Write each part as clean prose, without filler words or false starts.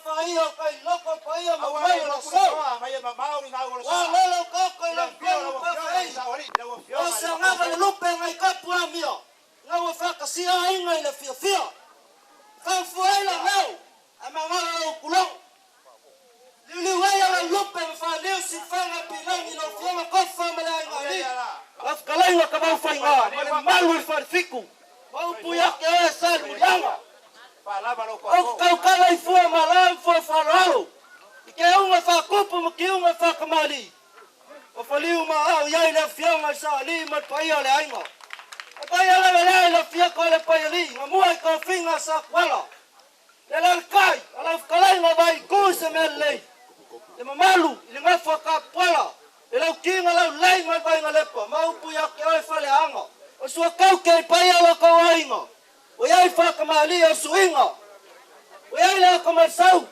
Paia o kai loko paia ma mai o so. Wa lolo koko i lau kolu pa fai. O se ngava le lupe ngai kapu a mia. Ngau whakasia inga i le fia fia. Whanfua i la ngau. A mangala lau kulong. Liuliu ai ala lupe ma whaneu si whanga pilangi lau fionga kofa ma le ainga ali. Wafkalaiwa ka mau whainga. Ma le malu i wharifiku. Maupu yake oe sa mulianga. O kaukala i fua malam fua whaloalo. I ke unga whakupu ma ki unga whakamali. O whaliu ma au iai le fionga i sa ali ma paia le ainga. O paia le lea i le fia ko le paia li. Nga mua i ka finga sa kuala. Le lalkai, ala whakalai ngā vai ku se mea lei. Le mamalu, i le ngafua ka puala. Le lau kinga lau lei mai vai ngā lepa. Maupu ia ke oe whale anga. O sua kau ke i paia lo kau ainga. O iai whakamali o suinga. O iai le akamasau.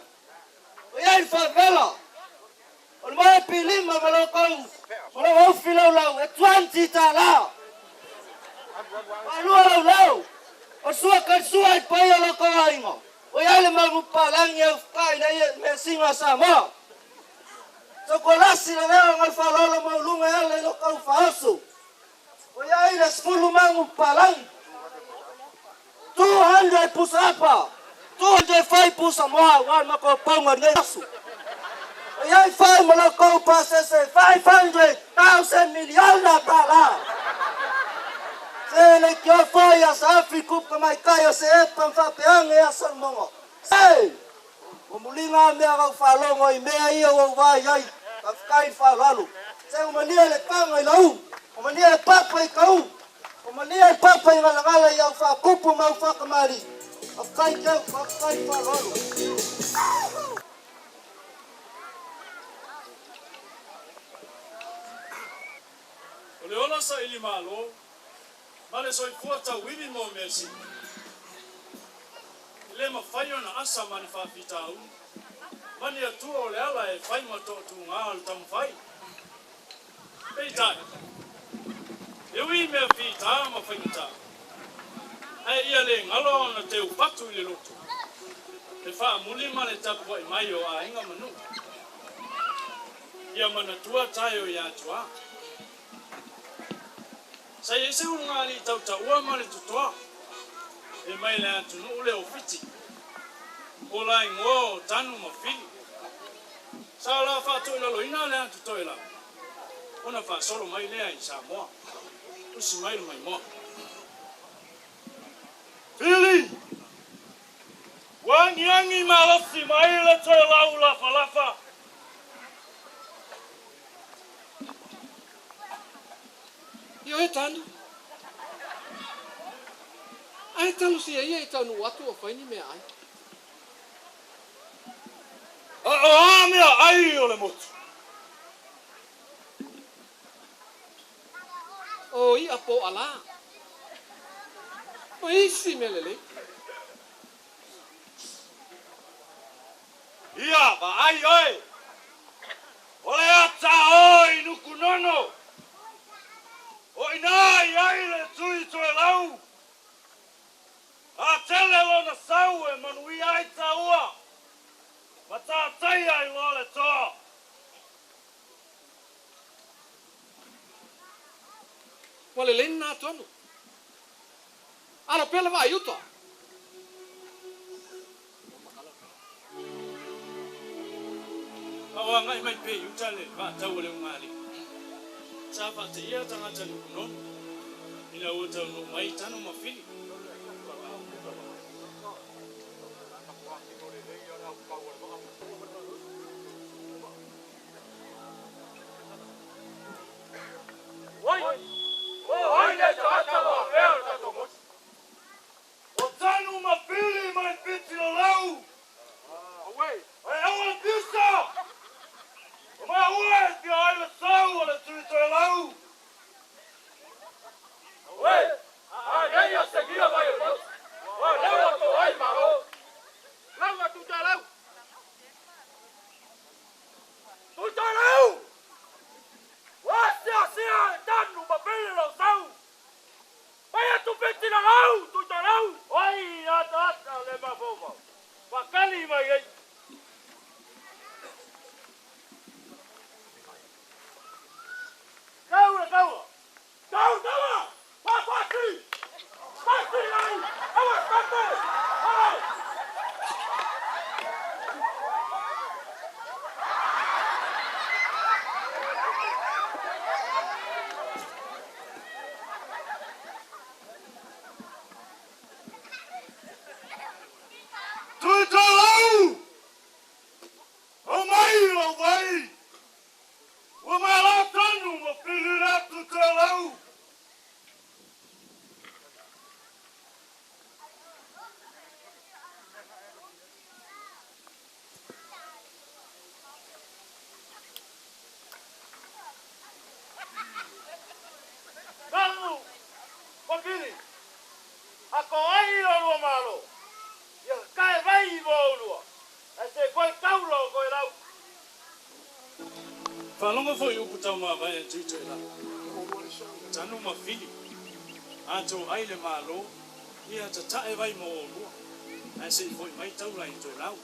O iai whavela. O le mai pilima ma lo kau. Ma lo aufi lau lau. E 20 tā la. Malua lau lau. O sua kai sua i paia lo kau ainga. O iai le mangu palangi au whakai le ia mea singa sa moa. So ko lasi le leo ngal whalolo maulunga ele lo kau whaosu. O iai le 10 mangu palangi. 200 pusa apa. 205 pusa moa. Wal mako paunga nei asu. O iai whai ma lo kau pasese 500,000 miliona tala. Se le kia whai a sa afi kupa mai kai o se epa mwhapeange a Salmongo. Hey! O mulinga mea rau whalongo i mea ia o vai ai. Ka whakai whalalu. Se o mania le panga i lau. O mania le papa i kau. O mania le papa i ngalangala i au whakupu ma au whakamari. A whakai keu, whakai whalalu. O le ola sa ili malo, ma le soifua tauivi mo mea sili. I le mafai ona asa ma ni faafitauli, ma ni atua o le ala e fai ma toʻatugā o le taumafai. Peitai, e ui mea fitā ma faigatā, ae ia lē galo ona teufatu i le loto, le faamuli ma le tapuaʻi mai o aiga ma nuu. Ia manatua tae o iā tuā. Sa i ese ulugalii tautaua ma le totoa, e mai le atunuu le o Fiti. O la igoa o Tanu ma Fili. Sa la faatoilaloina le atu toelau, ona faasolo mai lea i Samoa. Usi mai le maimoa. Fili! Ua agiagi malosi mai le toelau lafalafa. Io e tanu. Ae talosia ia i taunuu atu o fai ni meaai. A o a mea ai o le motu? O iʻa pōʻalā. O isi mea lelei. Ia, vaai oe, o le ata o i Nukunono, o ina i ai le tui toelau, a tele lona sau e manuia ai taua, ma tātai ai loa le toa. Ua lelei lena tonu. Alo pea le vaa i uta. A o agai mai pea i uta le vaatau a le ugāliʻi. Sa faateia tagata Nukunono, ina ua taunuu mai Tanu ma Fili. Oi! O ai le tagata ua afea le tatou motu? O Tanu ma Fili mai Fitilalau! Ae aua le piusa! O maua e fia ai le sau o le tui toelau! Auē! A nei a segia mai o le motu, ua leu atu ai Malo! Lau atu Toelau! Tui Toelau! Ua asiasia e Tanu ma Fili lou sau! Fai atu Fitilalau, Tui Toelau! Oi ataata le mafaufau, faatali mai ai! A ko ai lo lua malo. Ia kai vai mo lua. Ai se koi taulo koi lau. Whalonga foi upu tau mā vai a tui la. Tanu ma fili. A tō ai le malo, ia ta tae vai mō o lua. Ai se i foi mai taula i tō lau.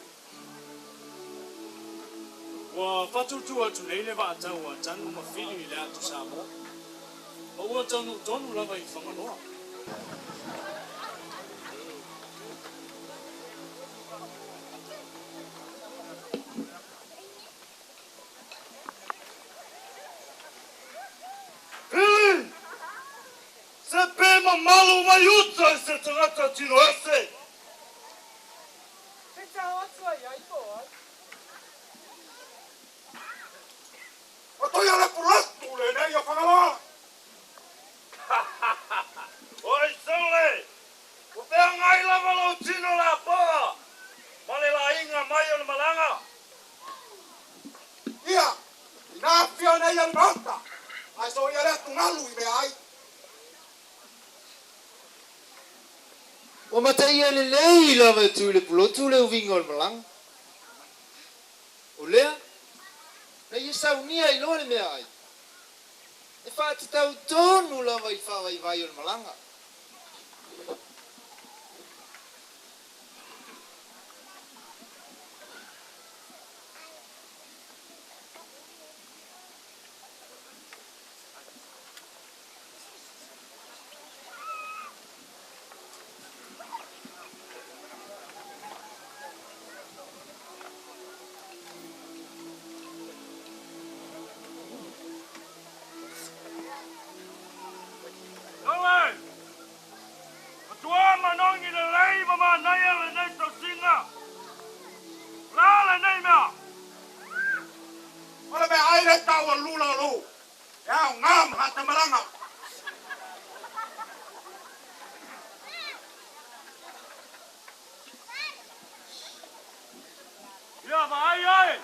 Ua whatutu atu nei le vaatau a tanu ma fili i le atu Samoa. Ma ua taunu tonu lava i Whangaloa. Fili! Se pe mamalu mai uta i se tangata tino ese! Se tau atu ai ai po ai. O toi le pulotu le nei o Whangaloa. Oi saule! O pea ngai lava lau tino la poa! Ma le la inga mai o le malanga! Ia, ina fia nei al maota. Ai so ia le tungalu i mea ai. Ua mataia le lei lava e tui le pulotu le uvinga o le malanga. O lea, na ia saunia i loa le mea ai. E whaatatau tonu lava i whaavaivai o le malanga. Saule! Matua manongi le lei ma manaia le nei tausinga! La le nei mea! O le mea ai le tau a lula o lou. E au ngam hata malanga. Ia vaai ai!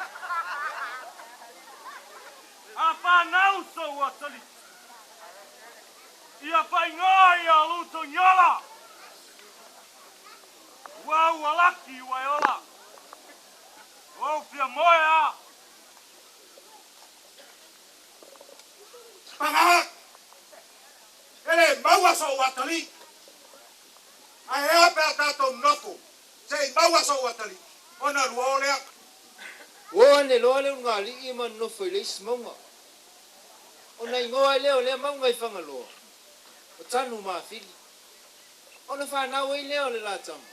A whanau so ua tali. Ia whaingoa ia luto nyola. Ua ua laki ua e ola. Ua fia moe a. Panga! Ele maua so atali. Ai ea pea tātou nofo. Se i maua so atali. Ona lua o lea. Ua ane loa le unga alii ma nofo i le isi maunga. O na ingoa e leo lea maunga i Whangaloa. O tanu mā fili. Ona whanau ai leo le la tama.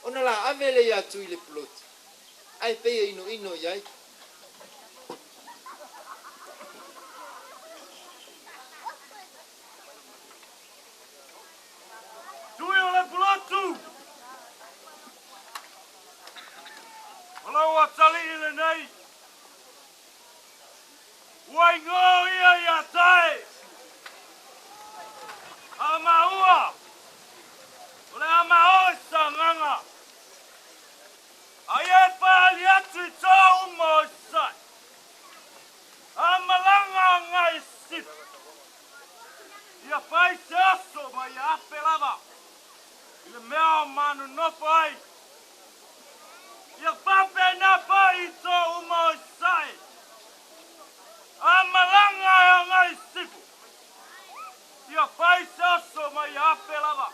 Ona la ave le ia tui le pulotu. Ai peia ino ino i ai. Tui o le pulotu! O lau atali i le nei. Ua ingoa ia ia tae. A maua. O le a mao i sa nganga. Ai e whaali atu i tō uma o sai. A malanga ngai sipu. Ia whai se aso ma ia ape lava. I le mea o manu nofo ai. Ia whape nā pai i tō uma o sai. A malanga e ngai sipu. Ia whai se aso ma ia ape lava.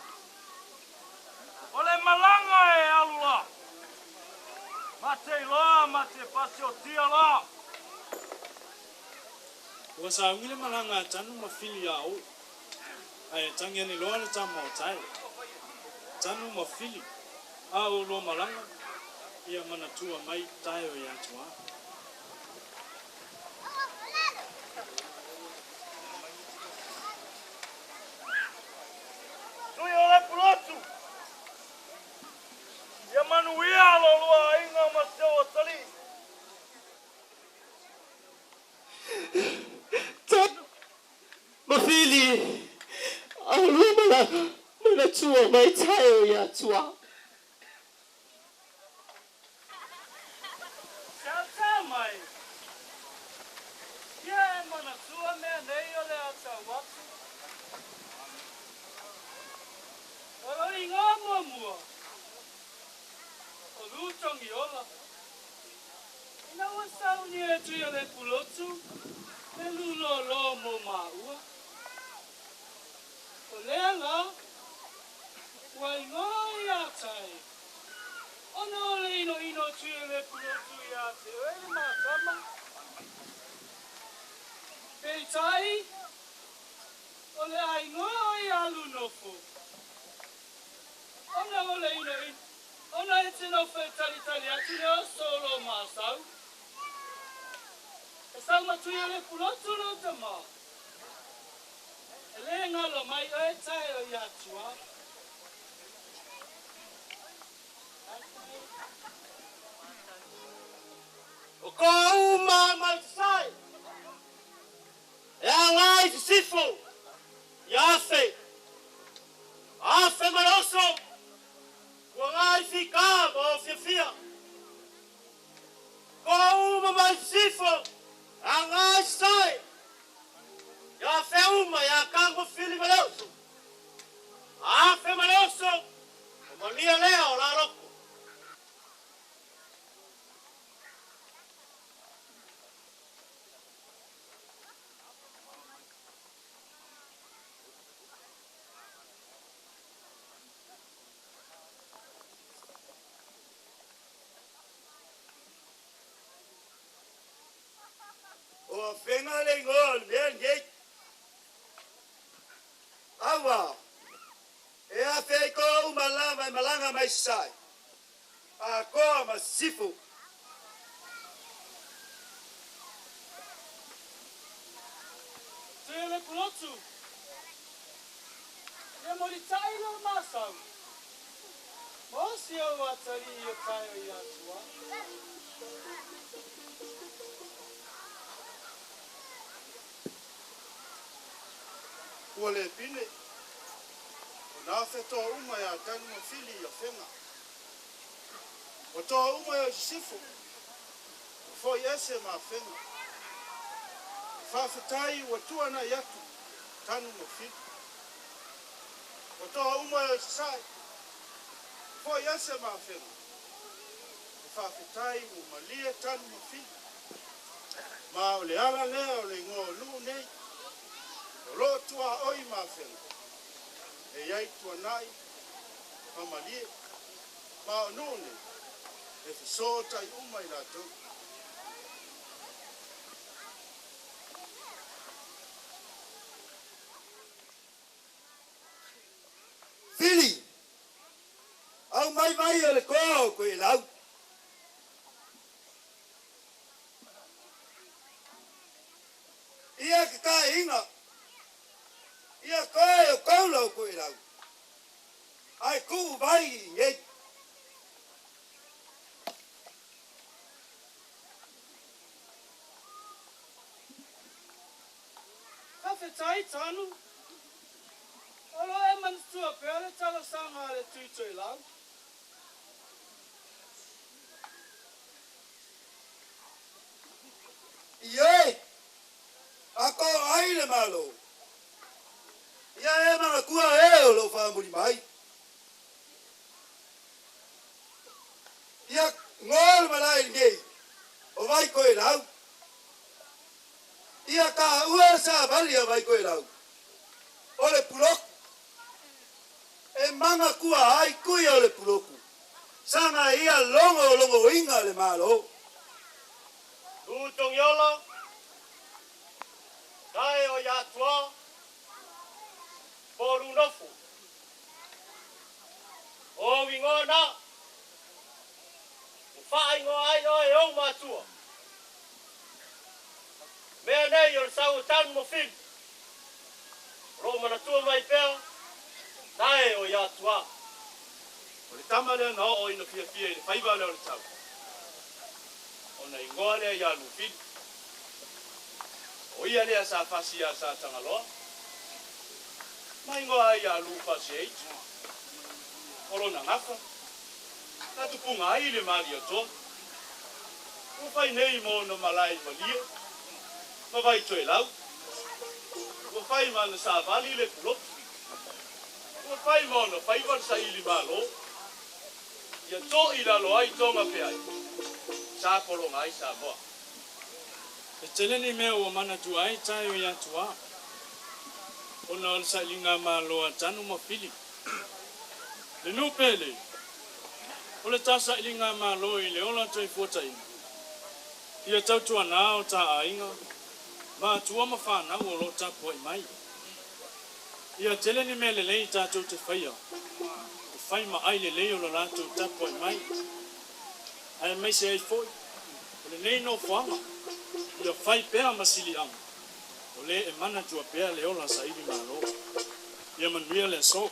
O le malanga e alu la. Ma te iloa, ma te pasiotia la. Ua saungi le malanga a tanu ma fili a oi. Ai tangi ane loa le tama o tae. Tanu ma fili. A o lua malanga. Ia manatua mai tae o ia atua. Tui o le pulotu. Ia manuia lo lua inga ma se o tali. Tanu ma fili. A o lua malanga. Manatua mai tae o ia atua. Sa tā mai. Ia e manatua mea nei o le atau atu. Togiola. Ina ua saunia e Tuiolepulotu le lulōlō mo maua. O lea la, ua igoa iā Tae, ona o le inoino o Tuiolepulotu iā te oe le matama. Peitai, o le a igoa oe iā Lunofo, ona o le inoino, ona e te nofo e talitali atu le oso o lō masau. E sau ma Tuiolepulotu lou tamā. E lē galo mai oe Tae o Iatua. O toa uma mai Sasae, e agai i sisifo, i Afe, Afe ma le oso, ua agai i Fika ma Ofiafia. Toa uma mai sisifo, e agai i Sasae, ia Afe uma ia Tanu ma Fili ma le oso, Afe ma le oso, o malia lea o la loto. O Afega le igoa o le mea lenei. Aua, e afe ai toa uma lava e malaga mai Sasae, Akoa ma Sisifo. Tuiolepulotu, Ia molitai lou masau, mo si ou atalii o tae o Iatua. Ua le pine, o na fetoa uma iā Tanu ma Fili i Afega. Ua toa uma e o Sisifo, ua foi ese ma Afega. E faafetai ua tuanai atu Tanu ma Fili. Ua toa uma e o Sasae, ua foi ese ma Afega. E faafetai ua malie Tanu ma Fili. Ma o le ala lea o le igoa o nuu nei, o loo tuaoi ma Afega. E i ai tuanai ma malie, ma o nuu nei, e fesootai uma i latou. Fili, aumai vai o le toa o Toelau. Ia ke taeina, ia koe o kaula o Toelau, ae tuu vai i inei. Faafetai Tanu. O lo e manatua pea le talosaga a le Tui Toelau. Ioe, a ko ai le Malo. Ia e manatua e o loo faamuli mai. Ia goa le malae lenei o Vaitoelau. Ia taua le savali a Vaitoelau o le Puloku. E manatua ai tui o le Puloku saga ia logologoina le Malo. Tu Togiola, tae o Iatua, po Lunofo. O igoa na, ua faaigoa ai oe e ou matua. Mea nei o le sau o Tanu ma Fili, o loo manatua mai pea, tae o Iatua. O le tama lea na oo ina fiafia i le faiva lea o le tau, ona igoa lea iā Lufili. O ia lea sa fasi iā Satagaloa, ma igoa ai iā Lufasieitu. O lona gafa, na tupuga ai le Malietoa. Ua fai nei ma ona malae i Malie ma Vaitoelau. Ua fai ma ana savali le Pulotu. Ua fai ma ona faiva le saili malo. Ia to'i i lalo ai toga feai, sa pologa ai Samoa. E tele ni mea ua manatua ai tae o ia Tuā, ona o le sailiga malo a Tanu ma Fili. Le nuu pele, o le ta sailiga malo i le ola toefuataiga, ia tautuanā o ta aiga, matua ma fanau o lo o tapuai mai. Ia tele ni mea lelei tatou te faia, e fai ma ai lelei o le latou tapuai mai, aemaise ai foi o lenei nofoaga, ia fai pea ma siliaga, o le e manatua pea le ola saili malo. Ia manuia le aso.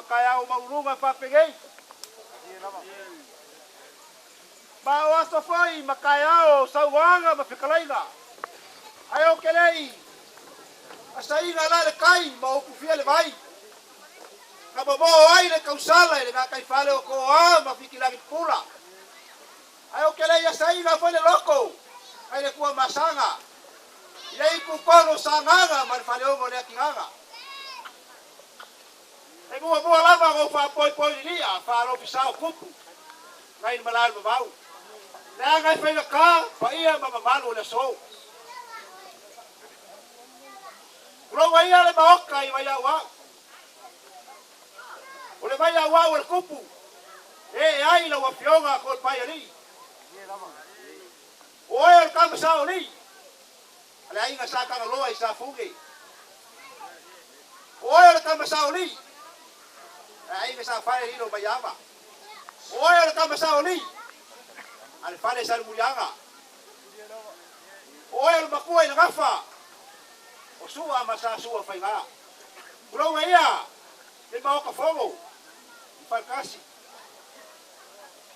makaeao mauluga faapegei. Ma o aso foi makaeao sauaga ma fetalaiga. Ae o ke lei asaiga la le kai ma ukufia le vai. Na momoo ai le tausala i le gataifale o Toa ma Fikilagi Pula. Ae o ke lei asaiga foi le loko ai le Tuamasaga. I le itutonu o Sagaga ma le faleogo o le Atigaga. E muamua lava ona ou faapoipoi lilia faalofisa o tupu nai le malae o le vavau. Leaga e faigata paia ma mamalu o le aso. Tulou ai ia le Maota i Vaiauau. O le Vaiauau o le tupu e ee ai lau Afioga Toepaialii. O oe o le tama saolii a le aiga Sa Tagaloa i Safune. O oe o le tama saolii a le aiga Sa Falelilo Maiava. O oe o le tama saolii a le fale Salemuliaga. O oe o le matua i le gafa o Sua ma Sa Sua Faiga. Tulou ai ia le Maota Fono i Faletasi.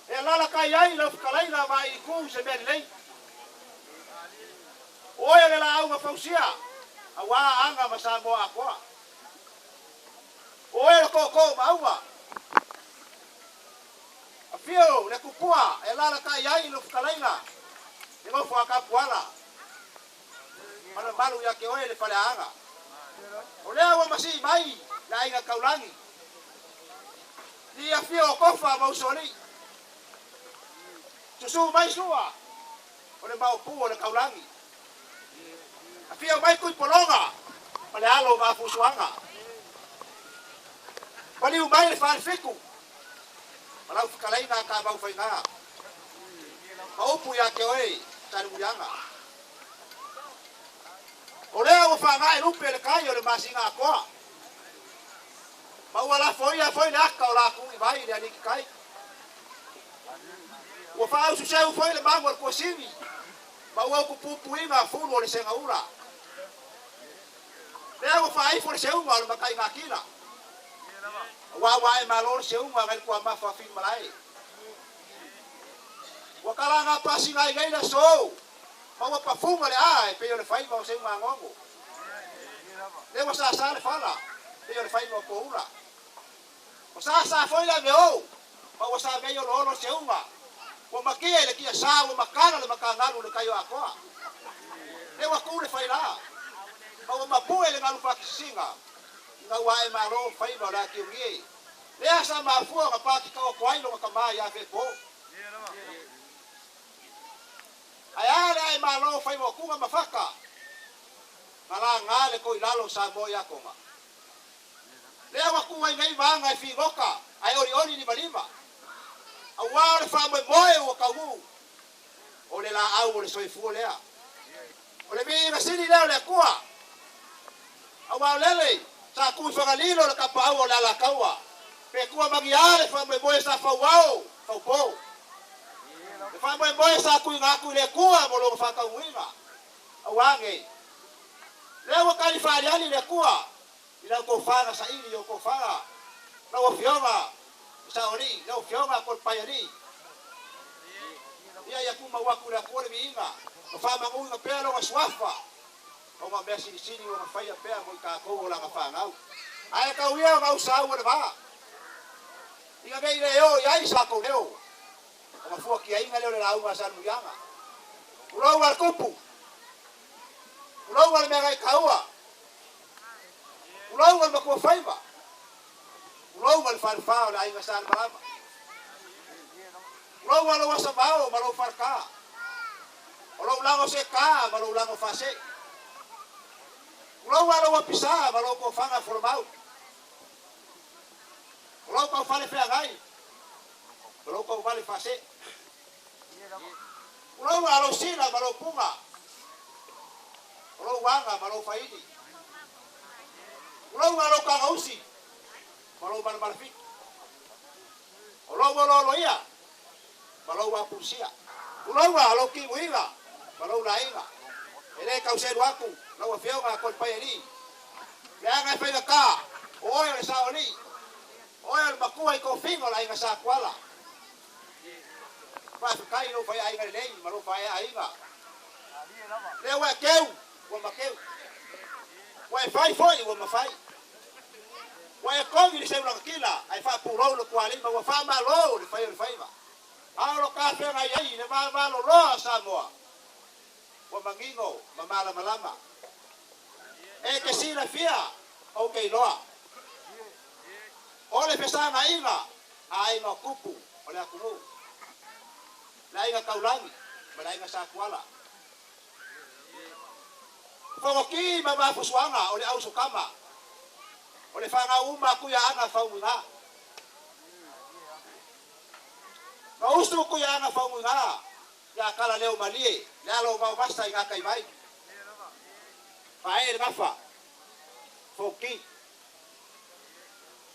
E alalatai ai lau fetalaiga Vaaiitu se mea lelei. O oe o le laau na fausia auā Aga ma Samoa atoa. O oe o le tootoo maauga. Afio le tupua e alalatai ai lau fetalaiga le nofo a Tapuala. Ma le mamalu ia te oe le faleaaga. O lea ua masii mai le aiga taulagi. Ni afio o Tofa ma Usoalii. Susū mai Sua o le maopu o le taulagi. Afio mai Tuipologa ma le alo o Vaafusuaga. Paliu mai le Falefitu ma lau fetalaiga Tavaufaiga. Ma upu ia te oe Salemuliaga. O lea ua faagae lupe le kai o le masina atoa. Ma ua lafoia foi le ata o latou i vai le alii kai. Ua faaususeu foi le magu o le tuasivi ma ua utupupuina fulu o le segaula. Lea ua faaifo le seuga o le mataigatila. Auā ua ae malo le seuga nai le tuamafa Filimalae. Ua talaga pasina ai nei le aso ma ua pafuga le a e pei o le faiva o seugagogo. Lea ua sasa le fala pei o le faiva o poula. Ua sasa foi le ameou ma ua samei oloholo le seuga. Ua makia i le tiasa ua matala le matagalu o le tai o Akoa. Lea ua tu le faila ma ua mapue le galu faakisisiga ina ua ae malo faiva o le atiugie. Lea sa mafua ona pakitao ai lona tamā ia Fepo. Ae a le ae malo faiva o Tuga ma Fata na laga le toilalo Samoa ia Toga. Lea ua tu ai nei vaga e figota ae olioli limalima. Auā o le faamoemoe ua taunuu o le laau o le soifua lea. O le viiga sili lea o le Atua. Auā o lele sa tu i Fagalilo le tapaau o le Alataua. Pe tua magia le faamoemoe sa fauao faupo. Le faamoemoe sa tuuina atu i le Atua mo lona faataunuuina. Auā nei. Lea ua tali faaliali le Atua i lau tofa na saili i ou tofaga. Lau Afioga i Saoalii, lau Afioga Tolepaialii. Ia tumau atu i le Atua le viiga ma faamanuiga pea lona suafa ona o mea silisili ua na faia pea mo i tatou o lana fanau. Ae tau ia ona ausaua le va ina nei le oo i ai sa tou leo ona fuatiaina lea o le lauga a Salemuliaga. Tulou a le tupu, tulou a le mea gaitaua, tulou a le matua faiva, tulou a le falefa o le aiga Salemalama. Tulou a lou asavao ma lou faleta, o lou lago seetā ma lou lago faasee. Tulou a lou apisā ma lou tofaga folamau. O lou taufale feagai ma lou tauvale faasee. Tulou a lou sila ma lou puga, o lou aga ma lou faili. Tulou a lou tagausi ma lou malamalafiti. O lou olooloia ma lou apulusia. Tulou a lou timuiga ma lou laeiga. E le tauselu atu lau Afioga Tolepaialii. Leaga e faigata o oe o le saoalii. Oe o le makua i tofiga o le aiga Sa Tuala. Faafetai i lou faiaiga lelei ma lou faaeaaiga. Lea ua e keu, ua makeu. Ua e fai foi, ua mafai. Ua e kogi le seu lagatila, ae faapulou le tualima, ua faamalo le fai o le faiva. A o lo tafeagai ai le vavaloloa o Samoa, ua manino ma malamalama. E te silafia ou te iloa. O le fesagaiga a aiga o tupu o le atunuu, le aiga Taulagi ma le aiga Satuala. Fogoti ma mafusuaga o le ausokama, o le fanau uma a Tuiaana Faumuina. Na usu Tuiaana Faumuina ia Talaleo Malie, le alo o Vaovasa i gataivai. Faaee le gafa, Fogoti.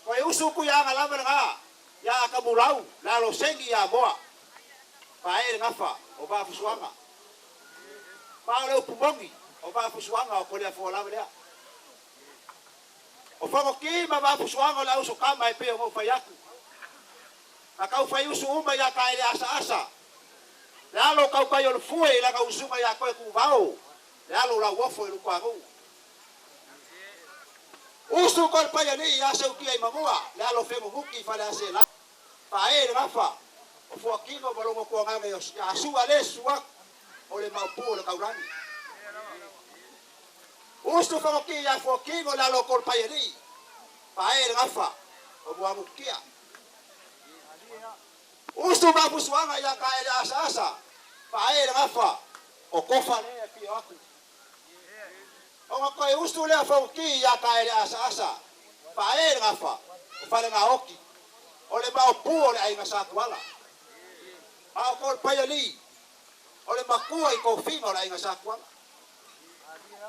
Toe usu Tuiaana lava lena ia Atamulau, le alo o Seni ia Moa. Faaee le gafa o Vaafusuaga. Ma o le upu moni, o Vaafusuaga o Toleafoa lava lea. O Fogoti ma Vaafusuaga o le ausokama e pei ona ou fai atu. Na taufai usu uma ia Taeleasaasa, le alo o tautai o le fue i lana usuga ia Toetuvao, le alo o Lauofo i Lutuanuu. Usu Kolepaialii ia Seutiaimanua, le alo o Fenunuti i Faleaseela. Faaee le gafa o Fuatino ma lona tuagaga ia Sua le susu atu o le maopu o le taulagi. Usu Fogoti ia Fuatino le alo o Kolepaialii. Faaee le gafa o Muagututia. Usu Mafusuaga ia Taeleasaasa. Faaee le gafa o Tofa lea e afio atu. Ona toe usu lea Fogoti ia Taeleasaasa. Faaee le gafa o Falegaoti. O le maopu o le aiga Satuala. A o Kolepaialii o le matua i tofiga o le aiga Satuala.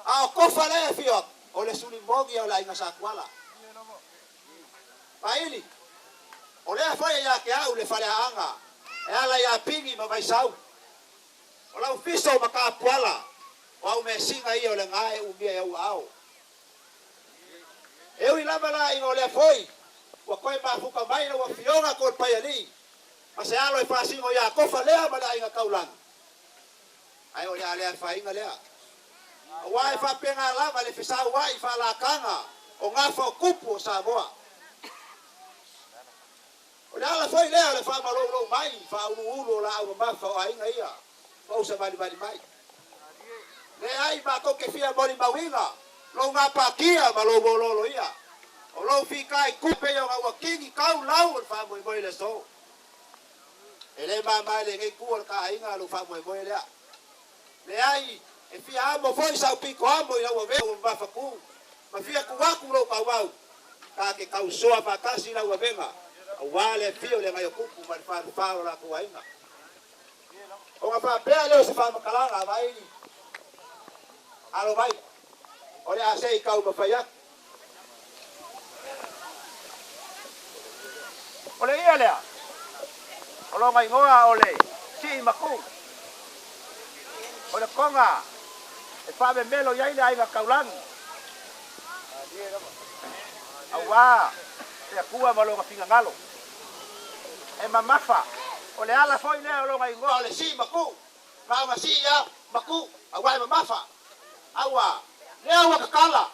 A o Tofa lea e afio atu, o le sulimogi o le aiga Satuala. Vaili, o lea foi e ia te au le faleaaga e ala ia Pigi ma Vaisau. O lau fiso ma tapuala, o au measina ia o le gae umia e ou aao. E ui lava la ina o lea foi ua toe mafuta mai lau afioga Kolepaialii ma se alo e faasino ia Tofa lea ma le aiga Taulagi, ae o le a le afaina lea. Aua e faapena lava le fesauai faalataga o gafa o tupu o Samoa. O le ala foi lea o le faamaloulou mai faauluulu o laau mamafa o aiga ia ma ou savalivali mai. Leai matou te fia molimauina lou gapatia ma lou ololoia. O lou fitaitu pei ona ua tini tau lau o le faamoemoe i le aso. E le mama i lenei itu o le ta aiga lou faamoemoe lea. Leai, e fia amo foi sau pito amo i lau avega ua mamafa tu, ma fia tu atu lou tauau, ta te tausoa faatasi i lau avega, aua le afio o le Agaiotupu ma le falefa o latou aiga. Ona faapea lea o se faamatalaga a Vaili, alo mai, o le a se i taumafai atu. O le ia lea, o lona igoa o le Sii Maku. O le koga e faamemelo i ai le aiga Taulagi, aua le Atua ma lona finagalo. E mamafa, o le ala foi lea o lona igoa o le Sii Maku, na ona sii lava maku, aua e mamafa. Aua, lea ua tatala,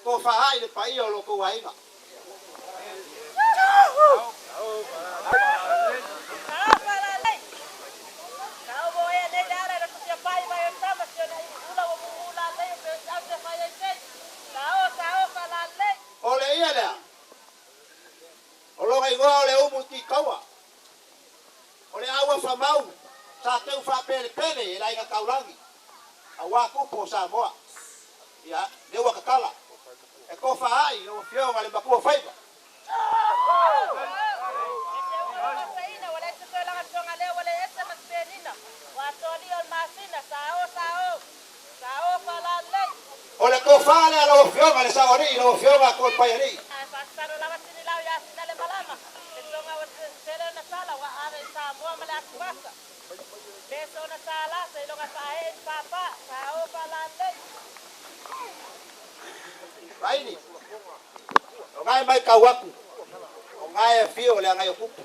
tofa ai le paia o lo outou aiga. O le ia lea, o lona igoa o le Umu Tikaua. O le aua famau sa teu faapelepele e le aiga Taulagi, aua tupu o Samoa. Ia, lea ua tatala, e tofa ai lau afioga le matua faiva. O le tofa lea lau afioga le saoalii, lau afioga Kolepaialii. Vaili, o gae matau atu, o Lena e afio o le agai o tupu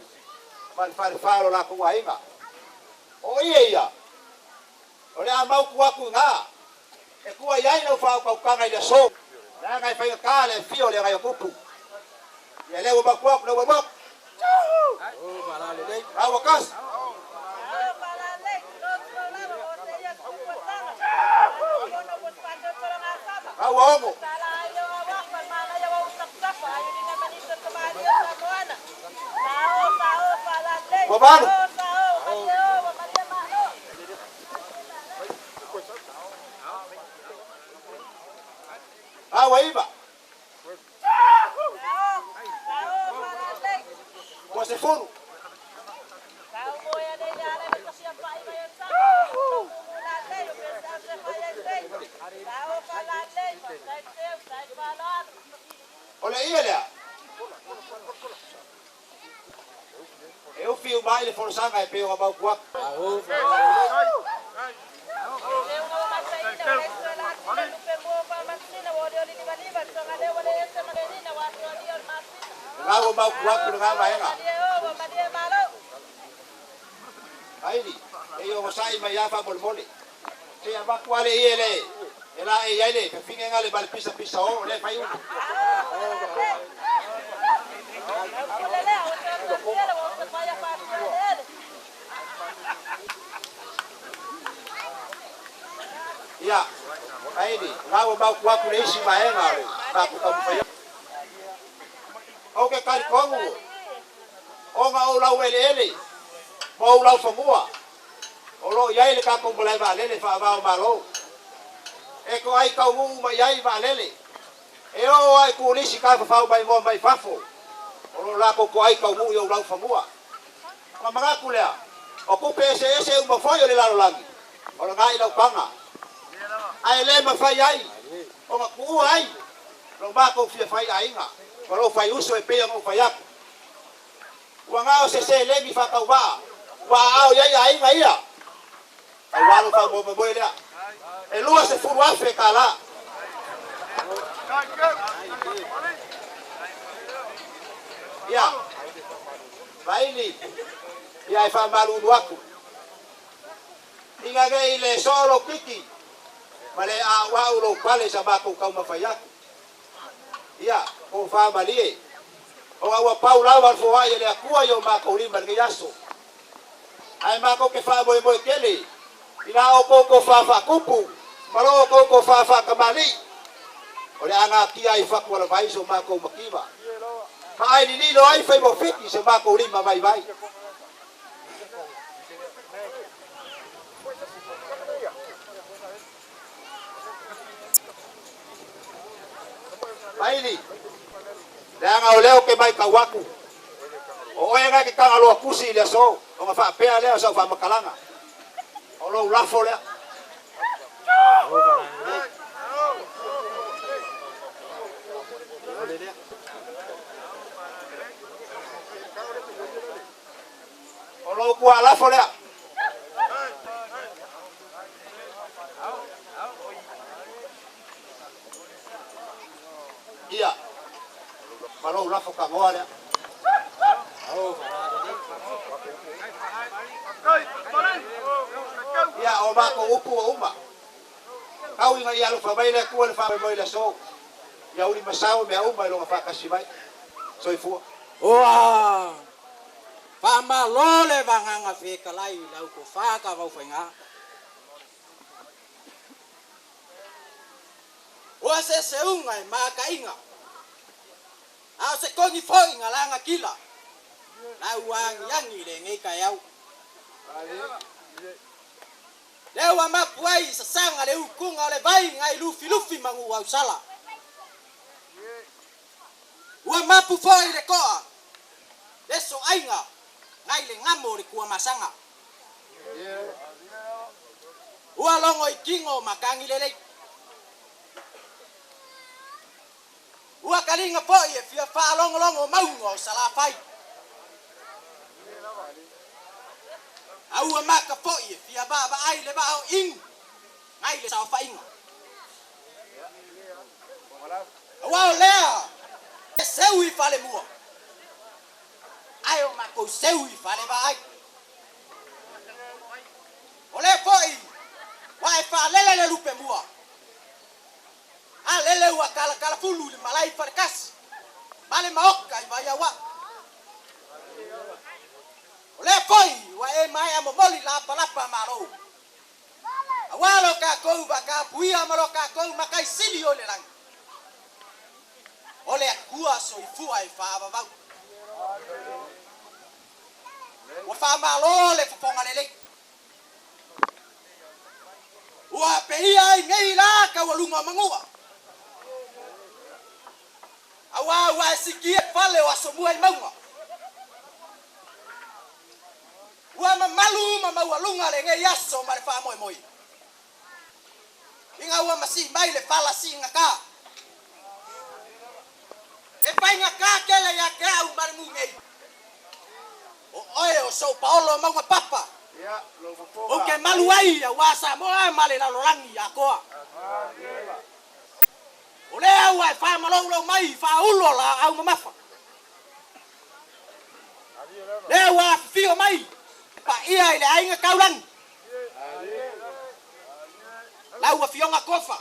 ma le falefa o lo latou aiga. O ia ia, o le a mautu atu i ina e tua i ai lau faautautaga i le aso, leaga e faigata le afio o le agai o tupu. Ia lea ua mautu atu, lea ua mautu. La ua tasi. La ua 6. Ua 8. La ua 9. Ua 10. O le ia lea. E ufi o mai le folasaga e pei ona mautu atu. Lena ua mautu atu lena vaega. Aili, e i ogasai mai lava faamolemole. Se i avatu lava le ie le e laei ai le fafine le ma le pisapisa o le fai ulu. Ia, Aili, lena ua mautu atu le isi vaega o le matou taumafai atu. Ou te talitonu ona o ou laueleele ma ou laufanua o lo o i ai le tatou malae vaalele faava o Malo. E toai taunuu uma i ai vaalele. E oo lava i turisi tafafao maimoa mai fafo o lo o latou toai taunuu i ou laufanua. Ona manatu lea, o tupe eseese uma foi o le lalolagi o lena i lau taga. Ae le mafai ai ona tuua ai lo matou fia fai aiga ma lou fai uso e pei ona ou fai atu. Ua na o se seleni faatauvaa ua aao i ai aiga ia. Aua lou faamoemoe lea. E $20,000 tala. Ia, Vaili, ia e faamalulu atu. Ina nei le soo lou titi ma le a'ua'u lou pale i sa matou taumafai atu. Ia, tofa malie, ona ua pau lava le foai e le Atua i o matou lima i lenei aso. Ae matou te faamoemoe tele i la outou tofa faatupu ma lo outou tofa faatamalii, o le a natia ai fatu alavai so matou mativa, ma ai lililo ai faiva o fiti so matou lima vaivai. Maili, leaga o lea ou te matau atu, o oe na e te tagaloa tusi i le aso, ona faapea lea o sau faamatalaga, o lou lafo lea. O lou tualafo lea. Ia, ma lou lafo tagoa lea. Ia, o matou upu ua uma. Tau ina ia alofa mai le Atua i le faamoemoe i le aso. Ia ulimasao mea uma i lona faatasi mai. Soifua. Ua faamalo le vagaga fetalai i lau tofa Kavaufaiga. Ua se seuga e makaiga, a o se kogi foi na lagatila lau agiagi i lenei taeao. Lea ua mapu ai i sasaga le utuga o le vai nai lufilufi ma Nuuausala. Ua mapu foi le toa le soaiga nai le gamo o le Tuamasaga. Ua logo i tino matagi lelei. Ua kaliga foi e fia faalogologo mauga o Salafai. A ua maka foi e fia vaavaai le vaa o inu nai le saofaiga. Aua o lea e seu i falemua. Ae o makou seu i falevaai. O lea foʻi ua e faalele le lupe mua. A lele ua kalakalafulu i le malae i Falekasi ma le maoka i Vaiauaʻu. O lea foʻi ua e maea momoli lapalapa malo. Auā lo kakou vaatapuia ma lo kakou Mataisili o i le lagi. O le Atua soifua e faavavau. Ua faamalo le fofoga lelei. Ua peia ai nei la taualuga o Manua. Auā ua e sikia fale o Asomua i mauga. Ua mamalu ma maualuga lenei aso ma le faamoemoe. Ina ua masii mai le fala siigata. E faigata tele ia te au ma le nuu nei. O oe o sou paolo mauga papa. Ou te malu ai auā Samoa ma le lalolagi atoa. O lea ua e faamaloulou mai faaulu o laau mamafa. Lea ua afifio mai paia i le aiga taulagi. Lau Afioga Tofa.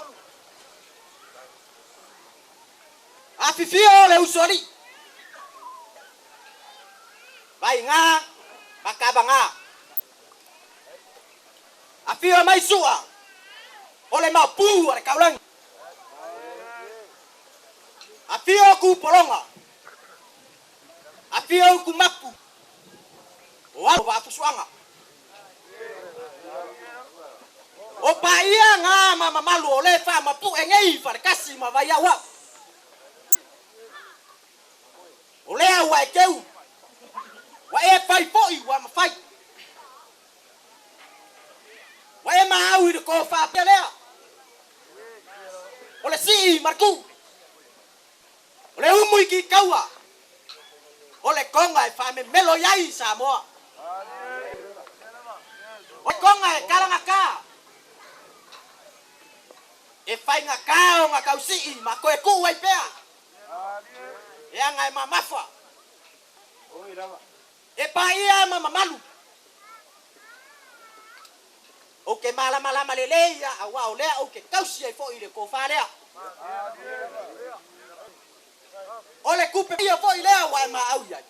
Afifio le usoalii. Vaiga ma Kavaga. Afio mai Sua o le maopu a le taulagi. Afio Kupologa. Afio Utumapu o alo o Vaafusuaga. O paia ga ma mamalu o le faamapuʻe nei i Falekasi ma Vaiauau. O lea ua e keu, ua e fai foʻi ua mafai. Ua e maau i le tofa lea. O le sii ma le tuu. O le umu i kikaua. O le toga e faamemelo i ai Samoa. O le toga e talagata. E faigata ona tausii ma toe tuu ai pea. Leaga e mamafa. E paia ma mamalu. Ou te malamalama lelei ia auā o lea ou te tausi ai foʻi i le tofa lea. O le tupe ia foʻi lea ua e maau i ai.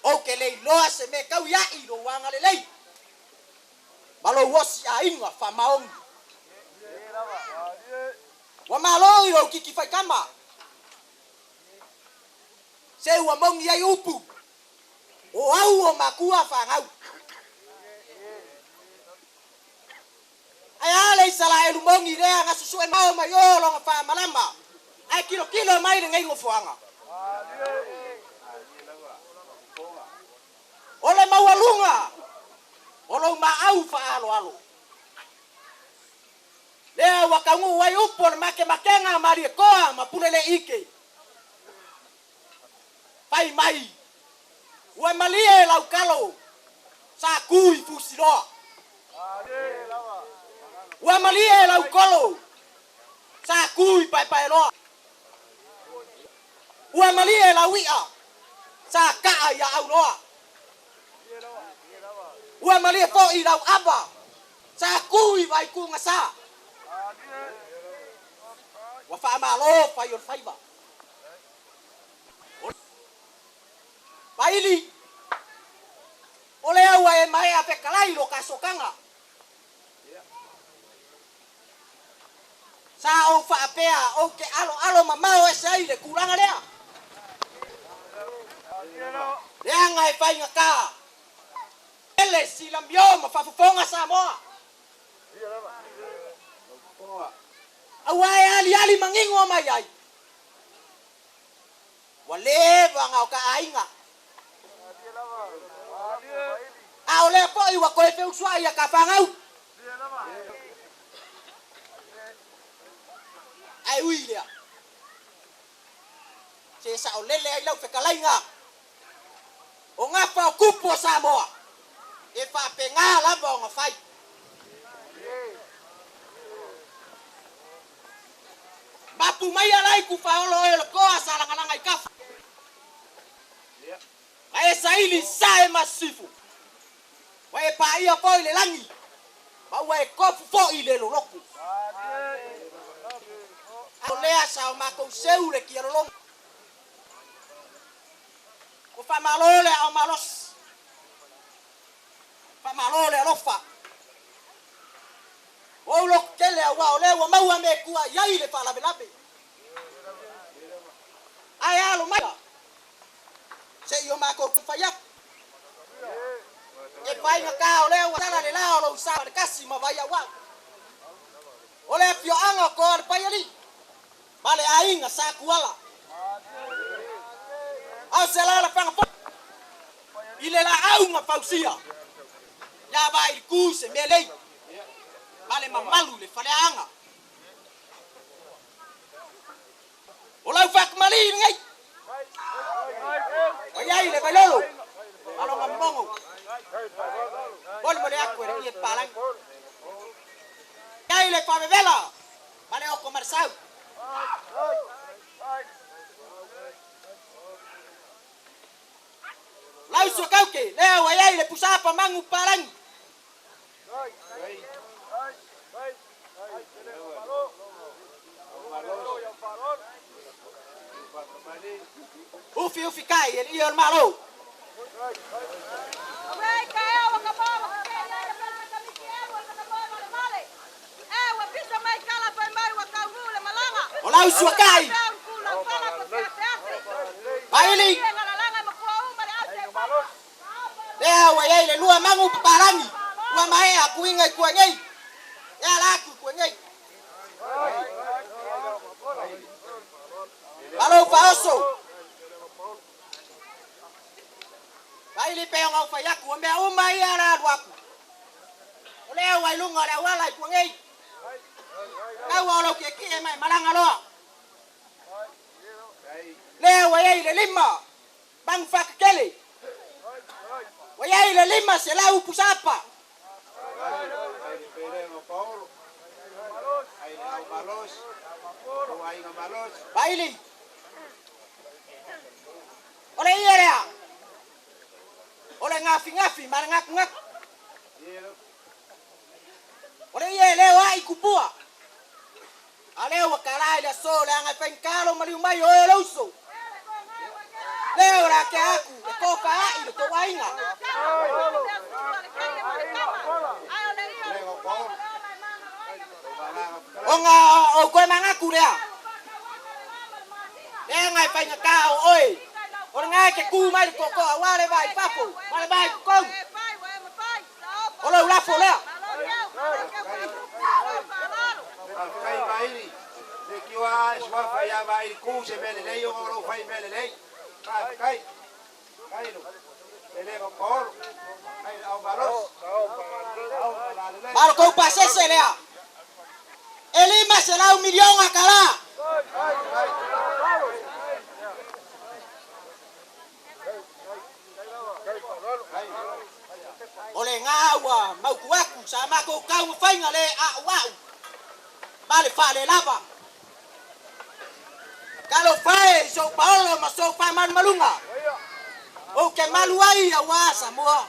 Ou te le iloa se mea tau iaʻi i lou agalelei ma lou osi aiga faamaoni. Ua malo i lou kiki faitama. Se ua moni ai upu o au o makua fanau. Ae a le Isalaelu moni lea na susue mao mai o lona faamalama ae kilokilo mai lenei nofoaga. O le maualuga o lou maau faaaloalo. Lea ua taunuu ai upu o le makemakega a Malietoa ma Puleleike. Fai mai, ua malie lau talo sa tu i Fusiloa. Ua malie lau tolo sa tu i Paepaeroa. Ua malie lau iʻa sa kaa ia Auloa. Ua malie foʻi lau ava sa tu i Vaitugasa. Ua faamalo fai o le faiva. Vaili, o lea ua e maea fetalai lo ta sokaga. Sa ou faapea ou te aloalo mamao ese ai le tulaga lea. Leaga e faigata ele silamio ma faafofoga Samoa. Auā e aliali manino mai ai. Ua leva ona o ta aiga. A o lea foʻi ua toe feusuaʻi ia ta fanau. Ae ui lea. Se saolele ai lau fetalaiga. O gafa o tupu o Samoa. E faapena lava ona fai. Mapu mai ala i kufaolo oe o le toa sa lagalaga i kafa. Ma e saili i sae ma sisifo. Ua e paia foi le lagi, ma ua e tofu foi le loloto. A o lea sa o matou seu le tialologo. Ua faamalo le aao malosi, faamalo le alofa. Ua ou loto tele aua o lea ua maua me e tua i ai le faalavelave. Ae alo mai se i o matou fai atu. E faigata o lea ua tala le la o lou sa le kasi ma Vaiauau. O le afioaga o Toa le Paialii ma le aiga Sa Tuala. A o se alaalafaga foi i le laau na fausia ia Vailiku se mea lei ma le mamalu i le faleaaga. O lau faakamali lenei. Ua i ai le Vailolo ma lona mogo. Molimoli atu e le ie palagi. I ai le faavevela ma le oko malasau. Lau suakauke lea ua i ai le pusapa magu palagi. Ufi ufi kai e le ia o le Malo. O lau suakai. Vaili. Lea ua i ai le lua magu papalagi ua maea kuiga i tua nei, e ala atu i tua nei. Malo faaoso. Vaili pe ona ou fai atu, o mea uma ia o le a alu atu. O lea ua i luga o le auala i tua nei. Taua o lou tietie ma e malaga loa. Lea ua i ai le lima Magu faakakele. Ua i ai le 500 pusapa. Vaili. O le ie lea. O le gafigafi ma le gakugaku. O le ie leo ai kupua. A lea ua tala i le aso leaga e faigata lou maliu mai o oe o le uso. Lea o le a tea atu e tofa ai lo tou aiga. Ona ou toe manatu lea, leaga e faigata o oe o lena e te tu mai le tootoo aua le va i fafo ma le va i totonu. O lou lafo lea. Faafetai Vaili, le kiwa e suafa ia Vaili ku se mea lelei ona o lou fai mea lelei. Faafetai. Faafetai lo Pelego Paolo. Faafetai le au malosi. Au malalelei. Ma lo tou pasese lea e 500 miliona tala. O le ga ua mautu atu sa matou taumafaiga le a'ua'u ma le faalelava. Talofa e i sou paolo ma sou faamalumaluga, ou te malu ai auā Samoa.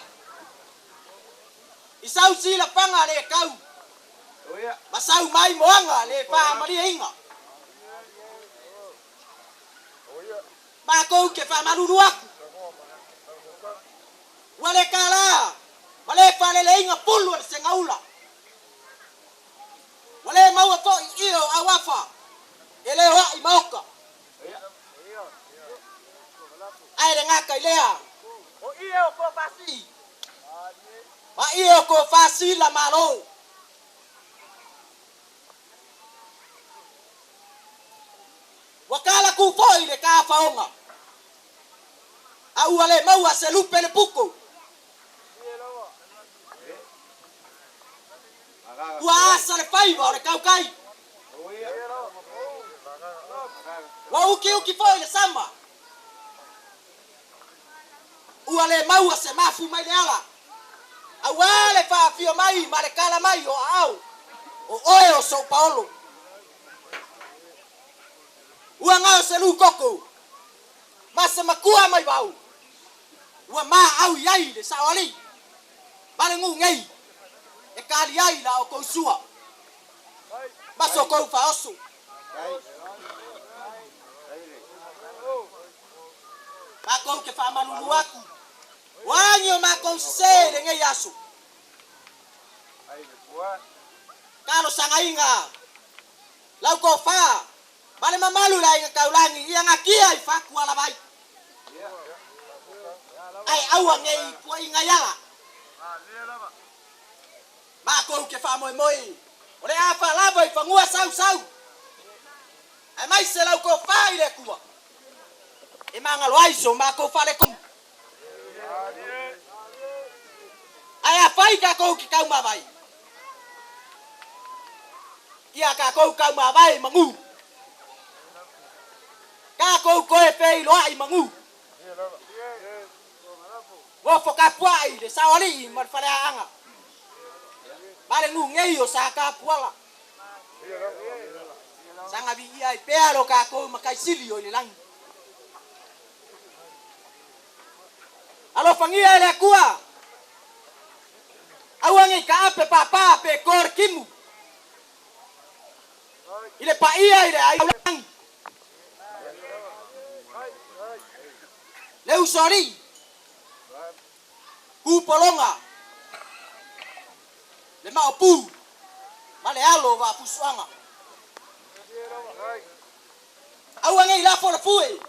I sau silafaga le tau ma sau mai moaga le faamalieina. Matou te faamalulu atu. Ua le tala ma le faaleleina pulu o le segaula. Ua le maua foi i o auafa e le oa'i maoka. Ae le gata i lea, o ie o ko fasi, ma ie o ko fasi la malo. Ua kala ku foi le tafaoga, a ua le maua se lupe le puku. Ua asa le faiva o le kaukai. Ua ukiuki foi le sama. Ua le maua se mafu mai le ala, auā le faafio mai ma le kala mai o aao o oe o sou paolo. Ua gao se lu koko ma se makua mai vau. Ua maau i ai le saoalii ma le gugei e kali ai la outou sua ma so tou faaoso. Matou te faamalulu atu, o agi o matou sesē i lenei aso. Talosagaina lau tofa ma le mamalu i le aiga taulagi ia natia i fatu alavai, ae aua ne i puaiina i ala. Matou te faamoemoe o le a faalava i fanua sausau, aemaise lau tofa i le Atua e magalo ai so matou faaletonu. Ae afai tatou te taumavae, ia tatou taumavae magū, tatou toe feiloai magū. Nofo tapuai le saoalii ma le faleaaga ma le gugei o sa tapuala. Saga viia ai pea lo tatou mataisili o i le lagi. Alofagia e le Atua, aua nei taape pāpā pe to le timu i le paia i le aiga. Le usoalii, Tupologa, le Maopu ma le alo o Vaafusuaga. Aua nei lafo le fue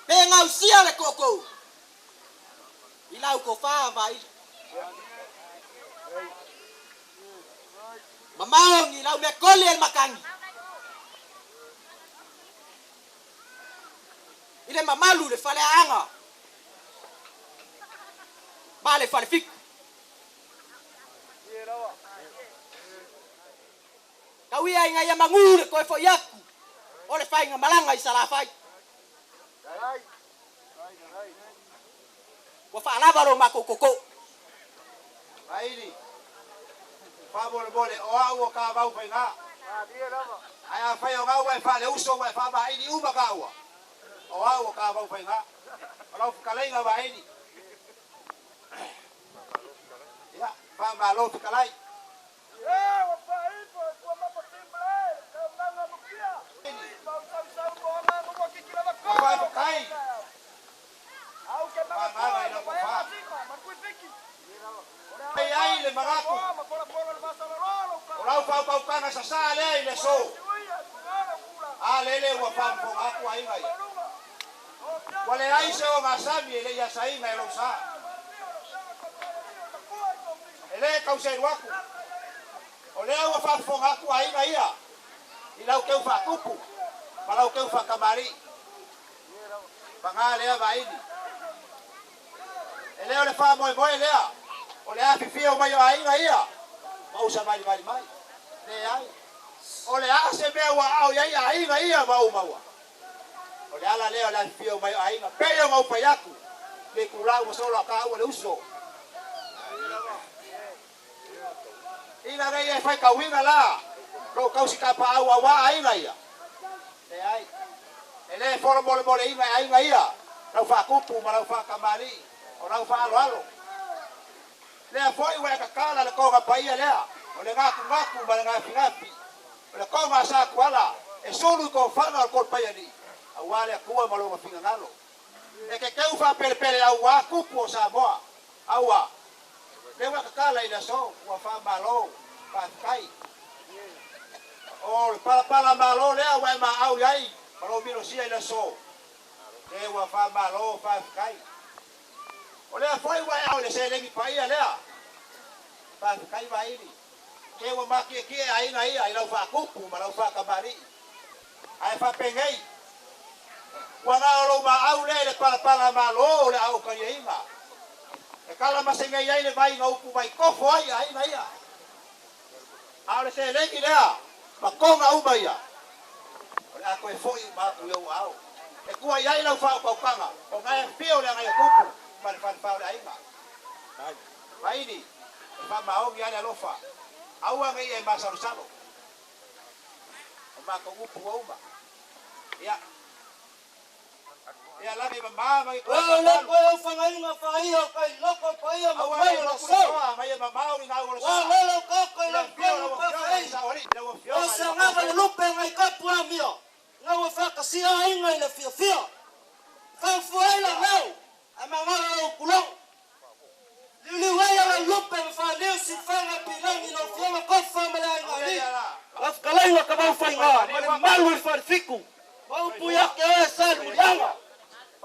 pe gausia le tootoo i lau tofa vaili. Mamao ni lau mea koli e le matagi i le mamalu i le faleaaga ma le falefitu. Tau ia ina ia magū le toe fo'i atu o le faigamalaga i Salafai. Ua faalava lo matou tootoo. Vaili, faamolemole o au o ka mau faiga. Ae afai o gau e faaleuso ma e faamaili uma taua. O au o ka mau faiga. O lau fetalaiga Vaili. Ia, faamalo fetalai. Ua faafetai. Faagaga i lau tofa. Ai ai le manatu. O lau faautautaga sasā lea i le aso. A lele ua faafofoga atu aiga ia. Ua leai se ogasami e le i asaina e lou sa. E lē tauselu atu. O lea ua faafofoga atu aiga ia i lau teu faatupu ma lau teu faatamalii. Paga lea Vaili. E le o le faamoemoe lea o le afifio mai o aiga ia ma ou savalivali mai. Leai. O le a se mea ua aao i ai aiga ia ma ou maua. O le ala lea o le afifio mai o aiga. Pei ona ou fai atu le itulā ua sola o taua le uso. Ina nei e faitauina la lou tausitapaau auā aiga ia. Leai. E lē folomolemoleina e aiga ia lau faatupu ma lau faatamalii o lau faaaloalo. Lea foi ua e tatala le toga paia lea o le gatunatu ma le gafigafi. O le toga a Satuala e sulu i tofaga o le Tolupaialii auā le Atua ma lona finagalo. E te teu faapelepele auā tupu o Samoa. Aua, lea ua e tatala i le aso, ua faamalo, faafetai. O le palapala malo lea ua e maau i ai ma lou minosia i le aso, lea ua faamalo, faafetai. O lea foi ua e ao i le seleni paia lea, faafetai Vaili. Te ua matietie aiga ia i lau faatupu ma lau faatamalii. Ae faapenei, ua na o lou maau lea i le palapala malo o le a ou taliaina. E kala masegei ai le vai na upu mai tofo ai aiga ia. A o le seleni lea ma toga uma ia, o le a toe fo'i uma atu i ou aao. E tua i ai lau faautautaga, o na e afio le Agaiotupu ma le falefa o le aiga. Vaili, e faamaoni lava le alofa, aua ne i e masalosalo. O matou upu ua uma. Ia. O le koe au whangainga whaia o kai loko paia ma mai o la sau. Wa lele o koko i lau koe koe whaei. O se angava le lupe ngai kapu a mia. Ngau whakasia ainga i le fia fia. Whaufua ai la lau. A mangala lau kulong. Liuliu ai ala lupe ma whaneu si whanga pilangi lau fionga kofa ma le ainga ali. Lafkalaiwa ka mau whainga. Ma le malu i wharifiku. Maupu yake oe sa mulianga. O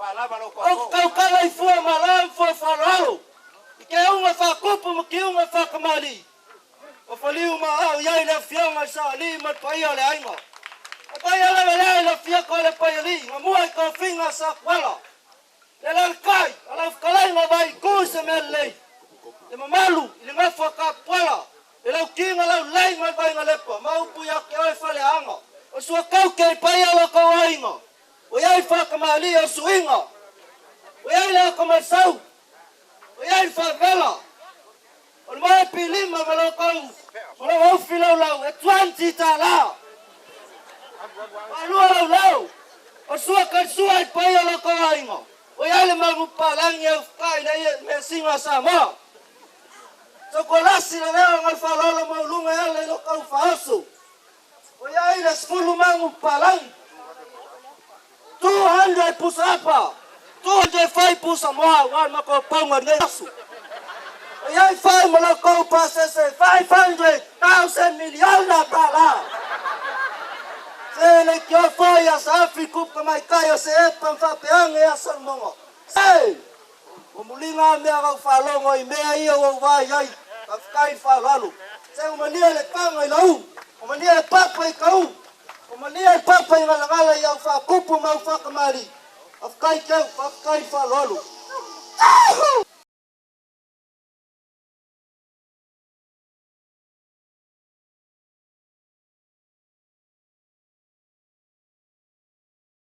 kaukala i fua malam fua whaloalo. I ke unga whakupu ma ki unga whakamali. O whaliu ma au iai le fionga i sa ali ma paia le ainga. O paia le velea i le fia ko le paia li. Nga mua i ka finga sa kuala. Le lalkai, ala whakalai ngā vai ku se mea lei. Le mamalu, i le ngafua ka puala. Le lau kinga lau lei ngai vai ngā lepa. Maupu ia ke oe whale anga. O sua kau ke i paia lo kau ainga. O iai whakamali o suinga. O iai le akamasau. O iai whavela. O le mai pilima ma lo kau. O lo aufi lau lau. E 20 tā la. Alua lau lau. O sua kai sua i paia lo kau ainga. O iai le mangu palangi au whakai le ia mea singa sa maa. So ko lasi le leo ngai whalolo maulunga ele lo kau whaosu. O iai le 10 mangu palangi. 200 pusa apa. 205 pusa moa wa ma ko paunga nei asu. O iai whai ma lo kau pasese 500,000 miliona tala. Se le kia whai a sa afi kupa mai kai o se epa mwhapeange a Solmongo. Se! O mulinga mea rau whalongo i mea ia o wai ai. Ka whakai whaloalo. Se o mania le panga i lau. O mania le papa i kau. O mania le papa i ngalangala i au whakupu ma au whakamari. A whakai keu, whakai whaloalo.